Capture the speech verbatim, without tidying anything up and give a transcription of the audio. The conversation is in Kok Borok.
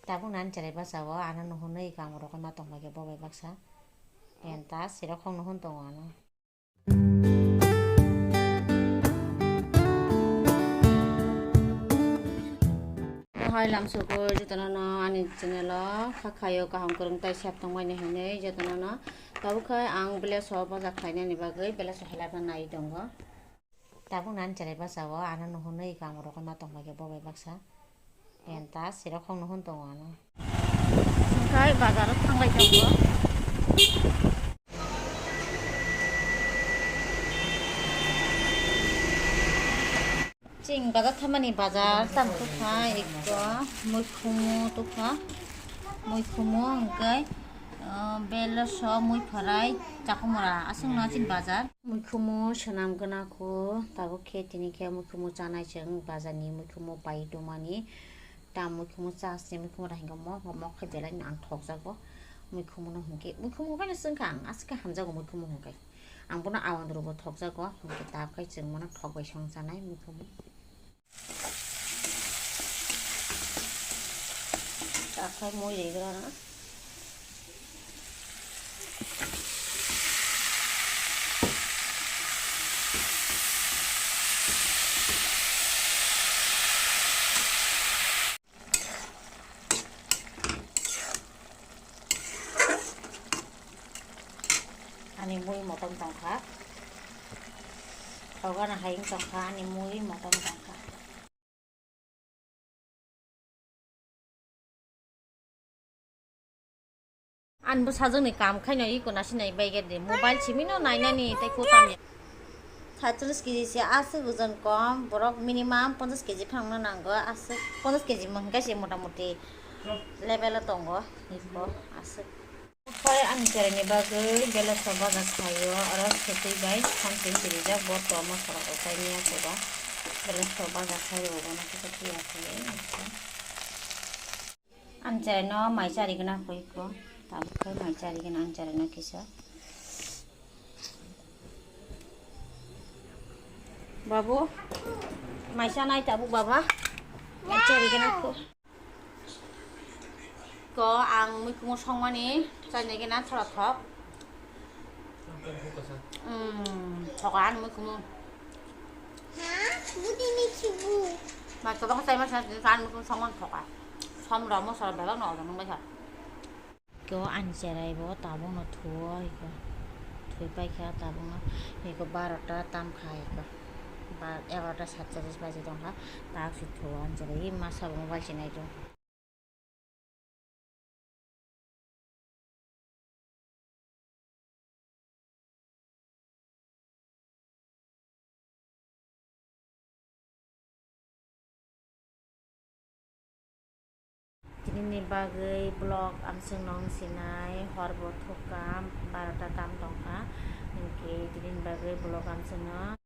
Tabuk nani cherai bwsao ano nuhunwi kamo rokoi ma tongbaikhe bo bai baksa. Enta sirok khong nuhun tongo ano. Hai lamsogwi jotono no ani channel o kha khayo kaham kwrwng tai sep tongmani hinwi jotono no tabuk khai ang village o baja khlainani bagwi village o helai nai tongo. Tabuk nani cherai bwsao ano nuhunwi kamo rokoi ma tongbaikhe bo bai baksa. Enta sirok khong nuhun tongo ano. Khai bazar o thanglai tongo. Chwng bazar thamani bazar tamo tukha ekko muikhumu tukha. Muikhumu hwnkhe, ah, beloso muiphwrai chakhumura aswkno chini bazar. Muikhumu swnam gwnakho tabuk khe tini khe muikhumu chanai chwng bazarni muikhumu pai tongmani. Tam muikhumu chasni muikhumu da hwnkhe mokha mokha belai no ang thokjago. Muikhumuno hwnkhe muikhumu bai no chwngkha ang aswk khe hamjago muikhumu hwnkhe. Ang bono awan rogo thokjago hwnkhe tabuk khai chwng bono thok bai song chanai muikhumu. Takhai mui rigra na. Ani mui motom tongkha. Thogana hai wng tongkha ani mui motom tongkha. Ani bwsajwkni kam khaino iko nasinai bai khe de mobile simino nainani tei kutam ya. Saitris kg se aswk ojon kom, borok minimum ponchas kg phangna nango, aswk ponchas kg hwnkhe se mota moti level o tongo, iko aswk. Okhai ani cheraini bagwi belai soba gak khaio, oro swtwi bai samsung sirijak, bo tomo sorok okhai miya soba, belai soba gak khaio, bono kisa phiya khaio. Ani cheraino mai chari gana koi ko, tabuk khai mai chari gana ani cheraino kisa. Babu, mai chanai tabuk baba, mai chari gana ko. Ko ang muikhumu songmani chainai gana thora thok. Umm, thoka ani muikhumu. Ha? Budi ni khibu. Mai kwbang chaima sa ani muikhumu songmani thoka. Som rok moso rok bebak no order nung bai kha. Ko ani cherai bo tabuk no thuo iko. Thui pai kha tabuk no. Iko barota tam kha iko. Ba, egarota satchallis baji tong kha. Tak si thuo ani cherai. Masa bo mobile se nai tong. Tinini bagwi vlog amswk nong sinai, hor bo thukha, barota tam tongkha, hinkhe tinini bagwi vlog amswk no.